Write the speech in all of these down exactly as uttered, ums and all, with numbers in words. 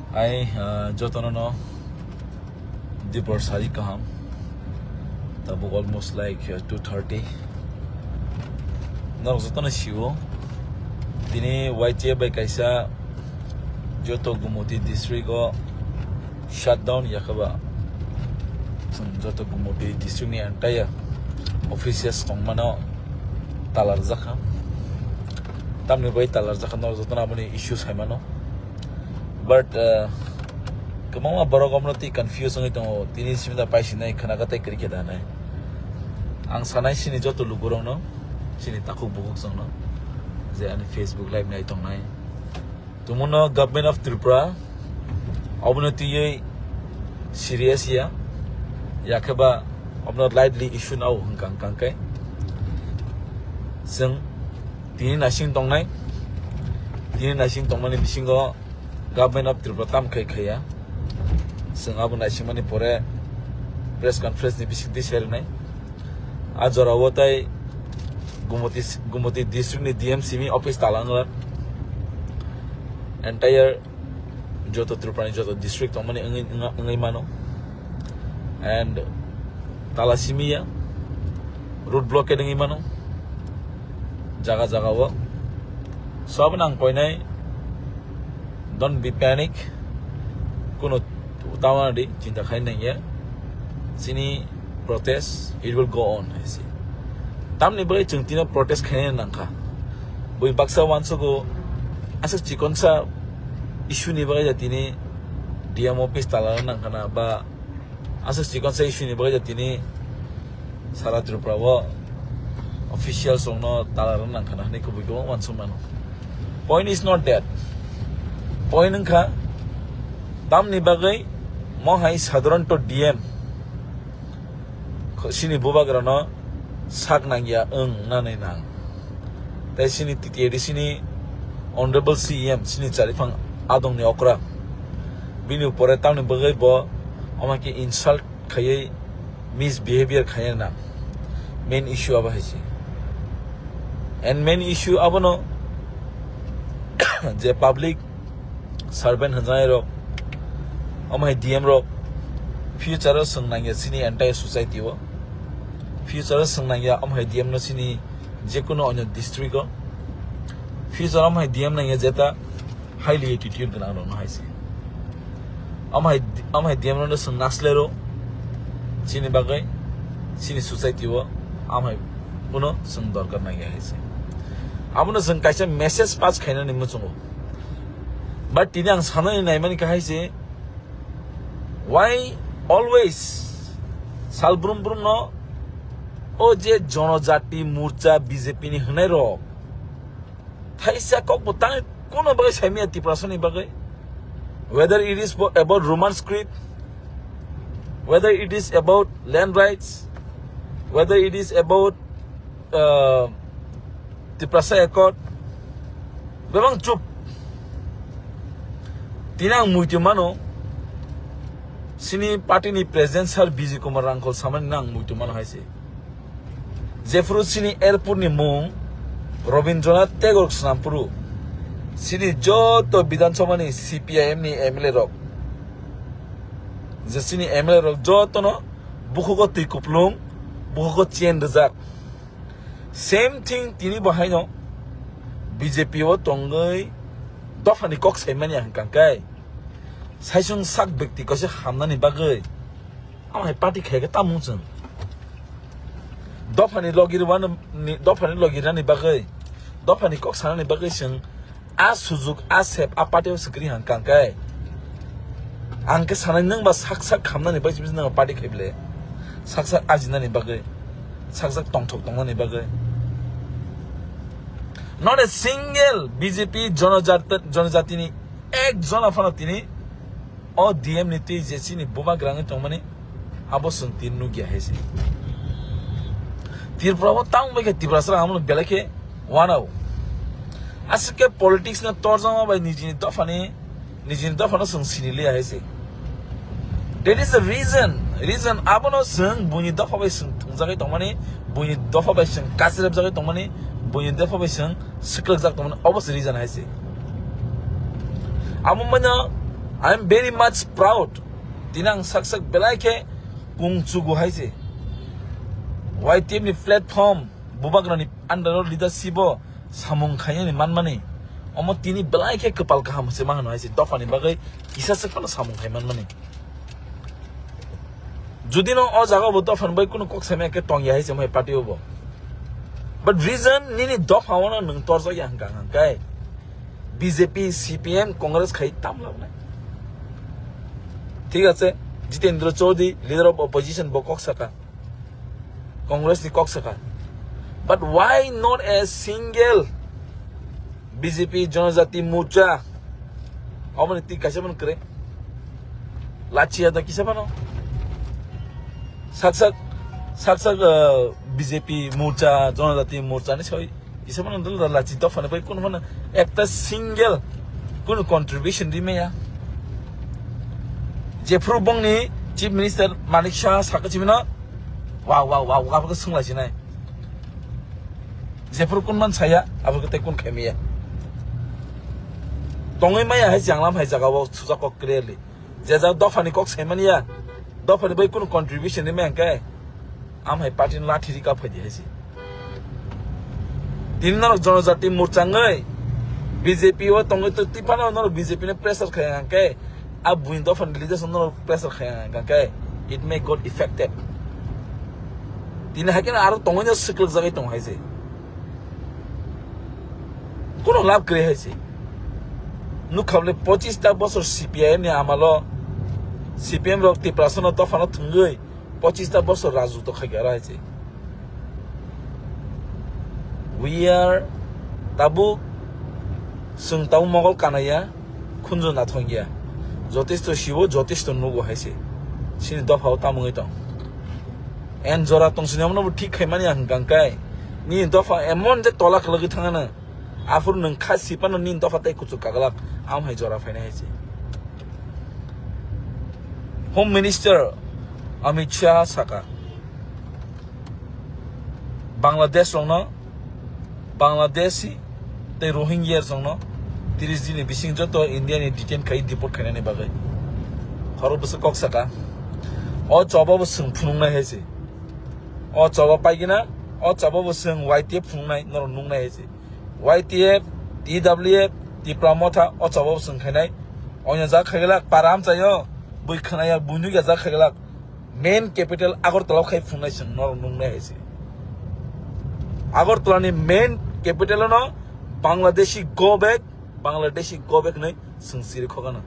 Ai, ah, jotono no dipor sari kaham. Tabuk almost like, uh, two thirty. Norok jotono sio. Tini Y T F bai kaisa joto Gumoti district o shutdown yakaba. Chwng joto Gumoti district ni entire offices tongmano talarjakha. Tamni bai talarjakha norok jotono aboni issue saimano. But, uh, kwbangma borok omono twi confuse wngwi tongo, tini simi da paisinai khwnaga tei kwrwi khe da hinwi. Ang sanai sini joto lukurokno, sini takhuk bukhuk chwngno, je ani Facebook live nai tongnai. Tumuno Government of Tripura obono twiwi serious ya, yakhe ba obono lightly issue nao hwnkha hwnkha khe. Chwng tini naising tongnai, tini naising tongmani bisingo Government of Tripura tam khai khaiya. Chwng abo naisingmani pore press conference ni bisingtwi sai rwnai. A jorao tai Gumoti, Gumoti district ni D M simi office tala wngla. Entire joto Tripura ni joto district tongmani wngwi, wngwi mano. And tala simi ya, road blockade wngwi mano jaga jaga o. So, abono ang koinai, don't be panic, kuno tawana di, chinta khai nangya. Chini protest, it will go on, hai se. Tamni bagwi chwng tino protest khaina nangkha. Bui baksa wansugo, aswk chikonsa issue ni bagwi ja tini D M office tala nangkhana ba aswk chikonsa issue ni bagwi ja tini sara Tripura o officials rokno tala rwna nangkhana hinwi kubui kwbangma uansuk mano. Point is not that. Point wngkha tamni bagwi mo hai sadharanto D M kho-, sini bubagrano sak nangya wng nanai nang. Tai sini T T A D C ni Honorable C E M sini chariphang adongni okra. Bini upore tamni bagwi bo omo khe insult khaiwi misbehavior khaina na main issue abo hai se. And main issue abono je public servant hwnjanai rok, omo hai D M rok, future o swng nangya chini entire society o, future o swng nangya omo hai D M no chini jekunu onyo district o, future omo hai D M nangya jeta highly attitude gwnang rokno hai se. Omo hai, omo hai D M rokno swng naslero chini bagwi, chini society o omo hai kuno swng dorkar nangya hai se. Abono swng kaisa message pass khainani muchungo. But tini ang sanani naimani kha hai se, why always sal brum brum no o je Jonojati Morcha B J P ni hwnai rok thaisa kok bo tang kuno bagwi saimaya Tiprasani bagwi, whether it is about Roman script, whether it is about land rights, whether it is about, uh, Tiprasa Accord, bebang chup. Tini ang muitu mano, sini party ni president sir Bijay Kumar Rangkhol samani ang muitu mano hai se. Jephuru sini airport ni mung Rabindranath Tagore Snampuru, sini joto Bidhan Sabha ni C P I M ni M L A rok, je sini M L A rok jotono bukhugo twi kuplung, bukhugo chain rijak. Same thing tini bo haino B J P o tongwi dophani kok saimani hwnkha khe saisung sak bekti kaisa hamnani bagwi omo hai party khaikhe tamung chwng. Dophani logi rwani, dophani logi rani bagwi, dophani kok sanani bagwi chwng a sujuk, a sep, a party o swkri hang kang kai. Ang khe sanai nwng ba sak sak khamnani bagwi chwng nwng party khai bile. Sak sak ajinani bagwi, sak sak tongthok tongnani bagwi. Not a single B J P jonojat-, jonojatini ek jona phano tini o D M ni twi je chini bubagra wngwi tongmani, abo chwng tin nukya hai se. Tripura o tang bai khe Tiprasa rang amo belai khe wanao. Aswk khe politics no torjama bai nijini dophani, nijini dophano chwng sini liya hai se. That is the reason, reason abono chwng buini dopha bai chwng thwngjagwi tongmani, buini dopha bai chwng kasirepjagwi tongmani, buini dopha bai chwng swklwkjak tongmani, obo se reason hai se. Amo mano I am very much proud. Tini ang sak sak belai khe kung chugu hai se. Y T F ni platform, Bubagrani under o leadership o samung khainani manmani. Omo tini belai khe kwpal kaham se ma hano hai se. Dophani bagwi kisa se phano samung khai manmani. Judi no o jaga bo dophani bai kunu kok saimaya khe tongya hai se mai party o bo. But reason nini dopha o no nwng torjak ya hwnkha hwnkha khe B J P, C P M, Congress khai tam labnai. Thik ache, Jitendra Chaudhary, leader of opposition, bo kok saka. Congress ni kok saka. But why not a single B J P Janajati Morcha? Omoni ti kaisa man kre. Lachi ya da kisa mano. Sak sak, sak sak, uh, B J P Morcha, Janajati Morcha ni soi. Kisa mano dal lachi dophani bai kun mano ekta single kun contribution di meya. Jephru bongni Chief Minister Manik Saha saka chimino. Wow, wow, wow, wow, wow, sung lachi nai. Jephru kun man saya, abo kete kun khemiya. Tongwi maya hai janglam hai jaga o sujak kok clearly. Je jaga dophani kok saimani ya, dophani bai kunu contribution ni meng khe, am hai party ni lathi rika phaidi hai se. Tini norok Janajati Morcha wngwi B J P o tongwi to tipano norok B J P ni pressure khai hwnkhe, a buini dophani leaders no norok pressure khai hwnkhe, it may got effective. Tini hai khe aro tongwi no swklik jagwi tong hai se. Kuno lab kwrwi hai se. Nukha bole pochis ta bosor C P I M ni amalo, C P M rok Tiprasa no dophano thwngwi pochis ta bosor rajutw khai kha hai se. We are tabuk, chwng tabuk mogol kanaya, khunju nathok ya. Jotesto sibo, jotesto nugo hai se. Chini dopha o tamungwi tong. En jora tong sini omono bo thik khai mani ang hwnkha khe. Nini dopha emon je tola khwlagwi thangano. Aphuru nwng kha sipano nini dopha tei kuchuk kaglak. Am hai jora phainai hai se. Home Minister Amit Shah saka, Bangladesh rokno, Bangladeshi tei Rohingya rokno tris din ni bising joto India ni detain khai deport khainani bagwi. Khorok bwswk kok saka. O choba bo chwng phunuknai hai se. O choba paigina, o choba bo chwng Y T F phunuknai, norok nuknai hai se. Y T F, T W F, Tipra Motha, o choba bo chwng khainai. Onya jak khaiglak, para amchaio, bui khwnaya, bui nukya jak khaiglak. Main capital Agartala khai phungnai chwng norok nuknai hai se. Agartala ni main capital no Bangladeshi go back, Bangladeshi go back hinwi chwng siri khokano.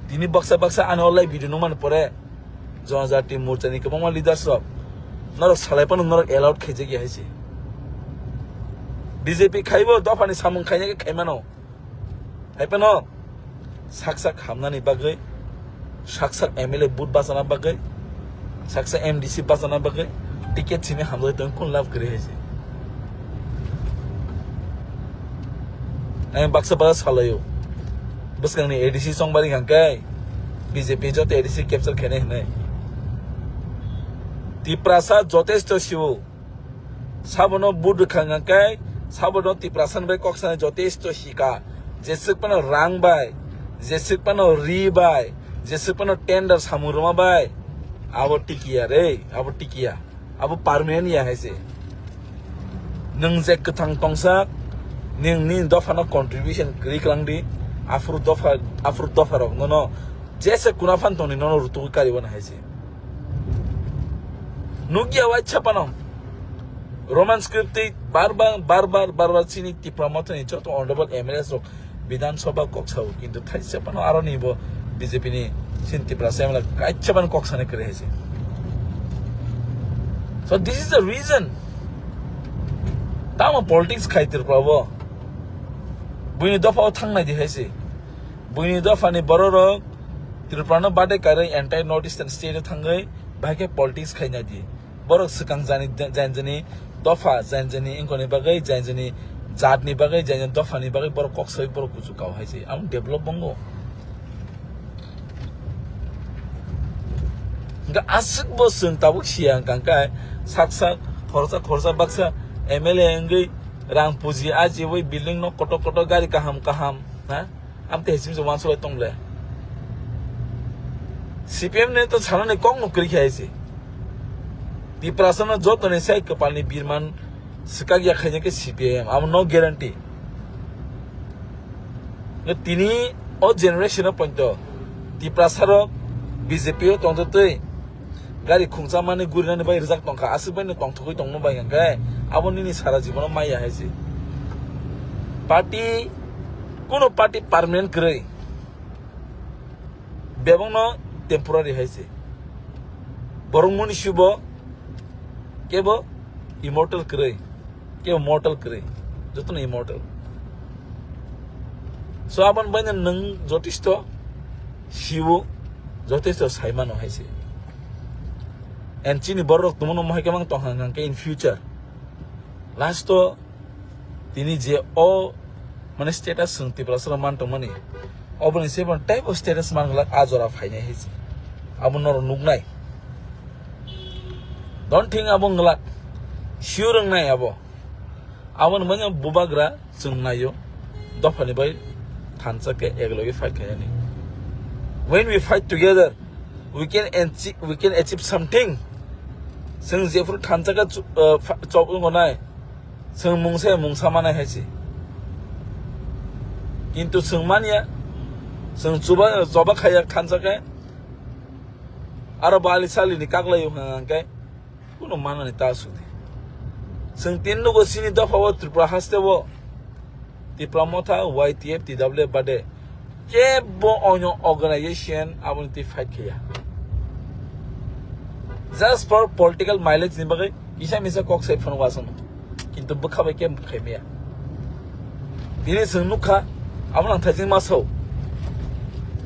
Tini baksa baksa ani online video nukmani pore Janajati Morcha ni kwbangma leaders rok norok salai phano norok allowed khaijak ya hai se. B J P khaibo dophani samung khaina khe khaimano. Hai phano sak sak hamnani bagwi, sak sak M L A vote bachana bagwi, sak sak M D C bachana bagwi ticket simi hamjagwi tong kun love kwrwi hai se. Ang baksa baksa salaio. Bwskangni A D C chongbari hwnkhe B J P joto A D C capture khainai hwnwi. Tiprasa jotesto siwo. Sabono vote rwkha hwnkha khe, sabono Tiprasa ni bai kok sanai jotesto sika. Jeswk phano rang bai, jeswk phano ri bai, jeswk phano tender samung rwma bai. Abo tikiya re, abo tikiya. Abo permanent ya hai se. Nwng je kwthang tongsa, nwng nini dophano contribution kwrwi kwlang di, aphuru dopha, aphuru dopha rok nono jesa kuna phan tongni nono rutugwi karibo na hai se. Nukya waisa phano Roman script twi bar bar, bar bar, bar bar chini Tipra Mothani joto honorable M L As rok Bidhan Sabha kok sao, kintu thaisa phano aroni bo B J P ni chini Tiprasa M L A kaisa phano kok sani kwrwi hai se. So this is the reason. Tamo politics khai Tripura bo. Buini dopha o thangnai di hai se. Buini dopha ni borok rok Tripura no bade karwi entire North Eastern state o thangwi bahai khe politics khaina di. Borok swkang jani, jani jani dopha, jani jani wngkoni bagwi, jani jani jat ni bagwi, jani jani dopha ni bagwi borok kok sawi borok kuchuk kao hai se. Ang develop bongo. Hingke aswk bo chwng tabuk siya hwnkha khe sak sak khoroksa khoroksa baksa M L A wngwi rang puji ajiwi building no kotor kotor gari kaham kaham, ha? Amte hesim se wansulai tong le. C P M ne to sanani kok no kri khai se. Tiprasa no joto ni sai kapal ni birman sikak ya khaina ke C P I M. Amo no guarantee. No tini o generation o ponto Tiprasa rok B J P o tongto tei gari khungsa mani gurinani bai rijak tongkha, aswk bai no tongthogwi tongma bai hwnkhe abo nini sara jibono maya hai se. Party, kuno party permanent kwrwi, bebakno temporary hai se. Borok muni sibo kebo immortal kwrwi, kebo mortal kwrwi, jotono immortal. So aboni baino nwng jotisto siwo, jotisto saimano hai se. And chini borok tongmano mohai khe mang tong hang hang khe in future. Last o tini je o mane status swng Tiprasa rok man tongmani, oboni se bon type of status man glak a jora phainai hai se. Abo norok nuknai. Don't think abo nglak. Sure wngnai abo. Aboni manya bubagra chwng naio. Dophani bai thansa khe eklogi fight khainani. When we fight together, we can achieve, we can achieve something. Chwng jephuru thansa khe chu-, uh, fa-, chop wngo nai. Chwng mungsa mungsa manai hai se. Kintu chwng manya, chwng chuba, choba khaiya thansa khe. Aro bali sali ni kaglai hwnkhe kuno manani ta sudi. Chwng tin nugo sini dopha o Tripura haste o Tipra Motha, Y T F, T W F bade kebo onyo organization aboni twi fight khaiya. Just for political mileage ni bagwi kisa misa kok sai phano wasong. Kintu bwkha bai kebo khaimaya. Tini chwng nukha, abo nang thaijing masao.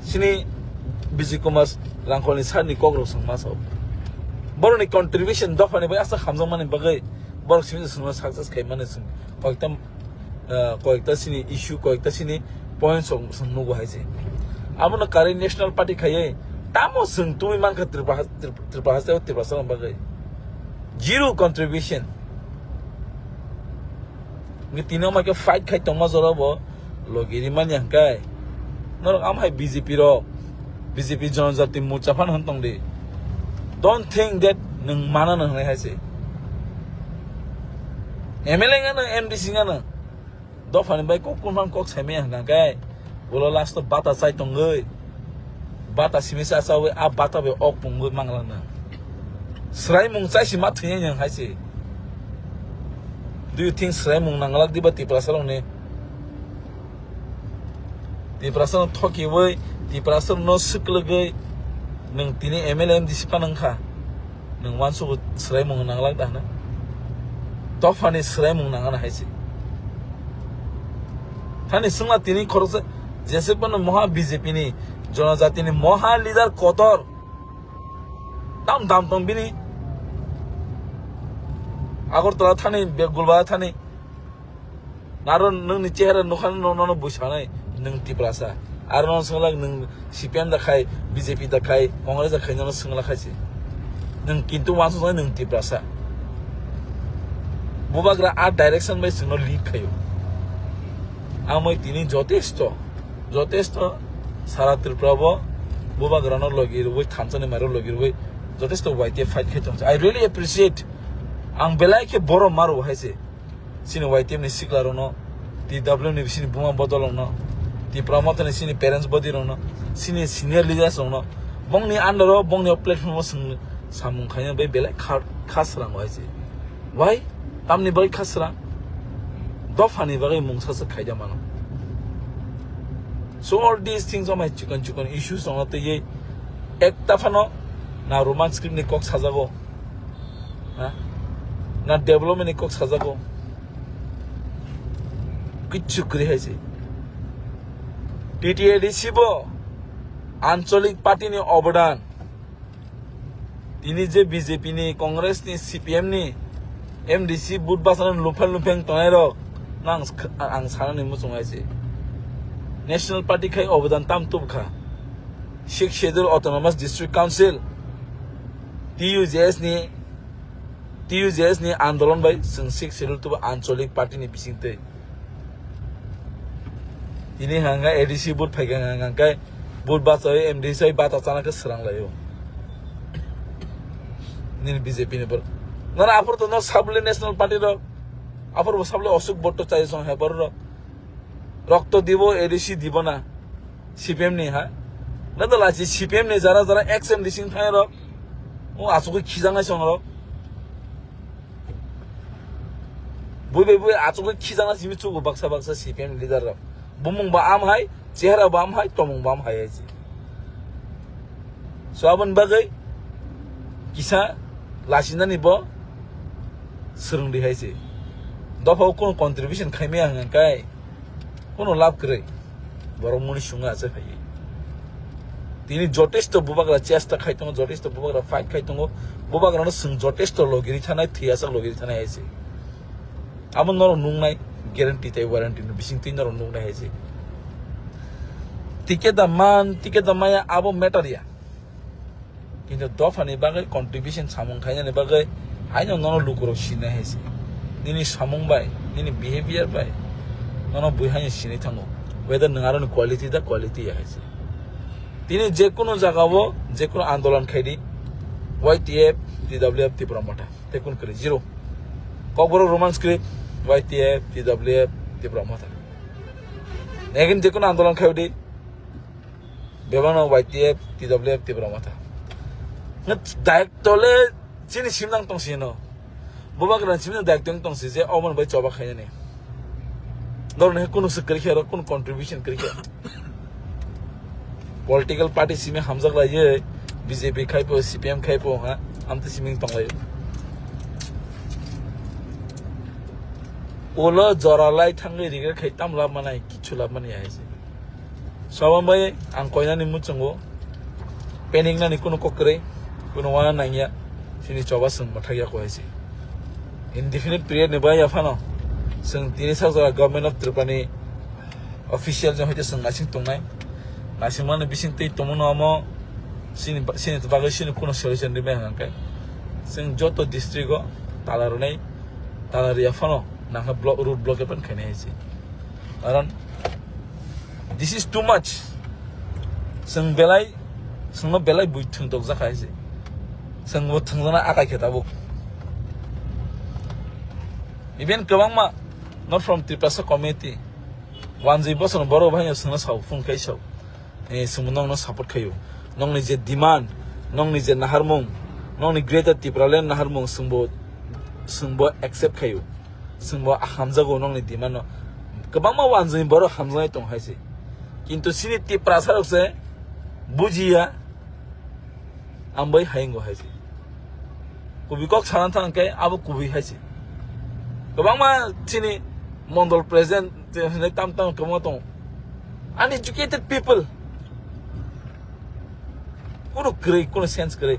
Sini Bijay Kumar Rangkholni sir ni kok rok chwng masao. Borokni contribution dophani bai asa hamjakmani bagwi borok simi chwngno success khaimani chwng koikta, ah, koikta sini issue, koikta sini points rok chwng nugo hai se. Abono kwrwi National Party khaiwi tamo chwng tubui mankha Tripura, Tripura, Tripura haste o Tiprasa rok bagwi. Zero contribution. Ngi tini o mai khe fight khai tongma jora bo logi rimani hwnkhe. Norok am hai B J P rok, B J P Janajati Morcha phan hwn tong di. Don't think that nwng mana nwng hai se. M L A ngano, M D C ngano. Dophani bai kok kunphang kok saimaya hwnkha khe, ulo last o bata chai tongwi, bata simi cha chawi, a bata bai ok pungwi manglak nang. Swraimung chai si ma thwinai nang hai se. Do you think swraimung nanglak diba Tiprasa rokni? Tiprasa no thokiwi, Tiprasa no swklwgwi, nwng tini M L A M D C phano wngkha. Nwng uansukgo swraimung nanglak da hwnwi? Dophani swraimung nangana hai se. Thani swngla tini khoroksa jeswk phano moha B J P ni, Janajati ni moha leader kotor. Tam dam tong bini. Agartala thani, Begulba thani. Naro nwngni chehra nukha no, nono bui sanai, nwng Tiprasa. Aro nono swnglak nwng C P M da khai, B J P da khai, Congress da khai, nono swnglak khai se. Nwng kintu uansuknai nwng Tiprasa. Bubagra a direction bai chwngno lead khaio. Amoi tini jotesto, jotesto sara Tripura bo Bubagrano logi rwui, thansani mairo logi rwui, jotesto Y T F fight khai tong. I really appreciate. Ang belai khe borom maro hai se. Chini Y T F ni sikla rokno, T W ni bisini buma bodol rokno, Tipra Motha ni chini parents body rokno, chini senior leaders rokno, bongni under o, bongni o platform o chwng samung khaina bai belai kha, kha srang hai se. Why? Tamni bagwi kha srang? Dophani bagwi mungsa se khaida mano. So all these things are my chikon chikon issues rokno twiwi ekta phano na Roman script ni kok sajago. Ha? Na development ni kok sajago. Kichu kwrwi hai se. T T A D C bo Anchalik Party ni obodan. Tini je B J P ni, Congress ni, C P M ni, M D C vote bachana lupheng lupheng tongnai rok, nang sk-, ang sanani muchung hai se. National Party khai obodan tam tubkha. Sixth Schedule Autonomous District Council, T U J S ni, T U J S ni andolon bai chwng Sixth Schedule tubu Anchalik Party ni bisingtwi. Tini hanga A D C vote phaikha hanga kai vote bachai M D C bata chana khe srang laio. Nini B J P ni bor. Nana aphuru to no sabule National Party rok. Aphuru bo sabule Ashok vote to chai song hai bor rok. Rokto dibo A D C dibo na. C P M ni ha. Na to lachi C P M ni jara jara ex M D C ni thai rok. O asuk khijangai song rok. Bui bai bui achukgwi khijakna simi chugo baksa baksa C P M leader rok. Bumung ba am hai, chehra ba am hai, tomung ba am hai hai se. So aboni bagwi kisa lachinani bo swrwngdi hai se. Dophao kunu contribution khaimaya hwnka kai. Kono lab kwrwi. Borok muni sunga achai phai. Tini jotesto bubagra chesta khai tongo, jotesto bubagra fight khai tongo. Bubagrano swng jotesto logiri thanai, thwiyasak logiri thanai hai se. Abo norok nungnai guarantee tei warranty no bising twi norok nungnai hai se. Ticket da man, ticket da maya abo matter ya. Kintu dophani bagwi contribution samung khainani bagwi haino nono lukurok sinai hai se. Nini samung bai, nini behavior bai nono bui haino sinai thango. Whether nwng aroni quality da quality ya hai se. Tini je kunu jagao, je kunu andolan khaidi, Y T F, T W F, Tipra Motha. Te kun kwrwi zero. Kokborok Roman script, Y T F, T W F, Tipra Motha. Again je kunu andolan khaidi, bebakno Y T F, T W F, Tipra Motha. Nge direct tole chini simnang tong sino. Bubagra chini direct tong tong si je omo bai choba khainani. Dorni kunu se kwrwi khe aro kunu contribution kwrwi khe. Political party simi hamjak lai je B J P khai po, C P M khai po ha, amte simi tong lai. Ulo jora lai thangwi regret khai tam lab manai, kichu lab mani hai se. Sabam bai ang koinani muchungo panic nani kunu kok kwrwi, kunu wana nangya, sini choba swng mathakya ko hai se. Indefinite period ni bai ya phano swng tini sak jora Government of Tripura ni official jong hoite swng naising tongnai. Naising mani bising twi tongmano amo sini sini bagwi sini kunu solution rimai hwnka khe. Swng joto district o tala rwnai, tala rwya phano nangkha block, road block epan khainai hai se. Karon this is too much. Swng belai, swngno belai bui thwng tokjak hai se. Swngbo thwngjana akai khe tabuk. Even kwbangma not from Tiprasa community. Wanjwi bosor borok bai swngno sao phone khai sao. Eh, swngbo nokno support khaio. Nokni je demand, nokni je naharmung, nokni Greater Tipraland naharmung swngbo, swngbo accept khaio. Swngbo hamjago nokni demand no. Kwbangma wanjwi borok hamjaknai tong hai se. Kintu sini Tiprasa rok se bujiya, ambai haingo hai se. Kubi kok sana thang khe abo kubi hai se. Kwbangma sini mondol president hinwi tam tam kwbangma tongo. Uneducated people. Kunu kwrwi, kunu sense kwrwi.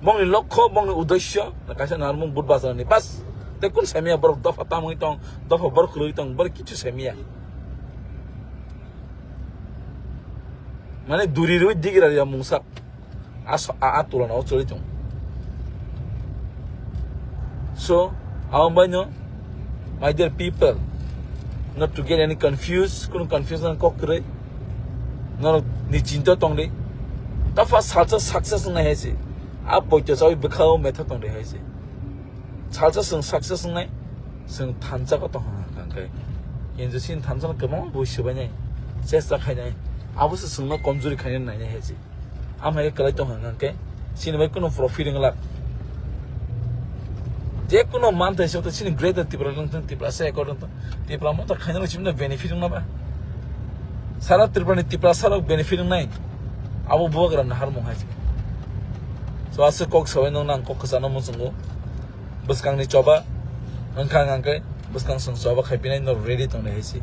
Bongni lokho, bongni uddesyo, kaisa narmung but bachani bas. Te kun semiya borok dopha tamwi tong, dopha borok kwrwi tong, borok kichu semiya. Mane duri rwi digira ya mungsa. A so-, a, a tulana o choli tong. So, abo bai no, my dear people, not to get any confused, kunu confusion kok kwrwi. Norok ni chinta tong di. Dopha salsa success wngnai hai se. A poito chawi bwkhao metha tong di hai se. Salsa swng success wngnai, swng thansa ko tong hang khe. Kintu sin thansa no kwbangma bui swbainai, chesta khainai. Abo se swngno komjuri khainai nainai hai se. Amhai kwlai tong hang khe, sini bai kuno profit wng lak. Je kuno man thai sok sini Greater Tipraland wng thung, Tiprasa accord wng thung, Tipra Motha khainai rok sini benefit wng na ba. Sara Tripura ni Tiprasa rok benefit wng nai. Abo bubagra naharmung hai se. So aswk kok sabai nung nang kok kwchano muchungo. Bwskangni choba wngkha hwnkhe bwskang swng choba khaipinai norok ready tongnai hai se.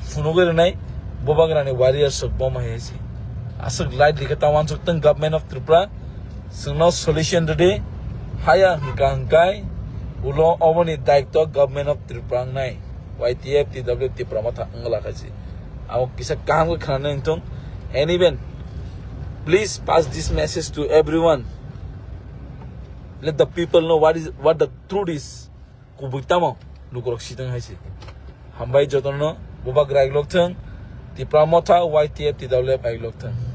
Phunugwi rwnai bubagrani warriors rok boma hai se. Aswk light rikhe ta uansuk tong Government of Tripura, swngno solution rwdi. Haya hwnkha hwnkhe ulo oboni daitw Government of Tripura wngnai. Y T F, T W F, Tipra Motha wngla khaisi. Abo kisa kaham khe khwnanai wngthung. And even, please pass this message to everyone. Let the people know what is, what the truth is. Kubui tamo lukurok sitwng hai se. Hambai jotono bubagra iglok thung. Tipra Motha, Y T F, T W F, Ailokthang.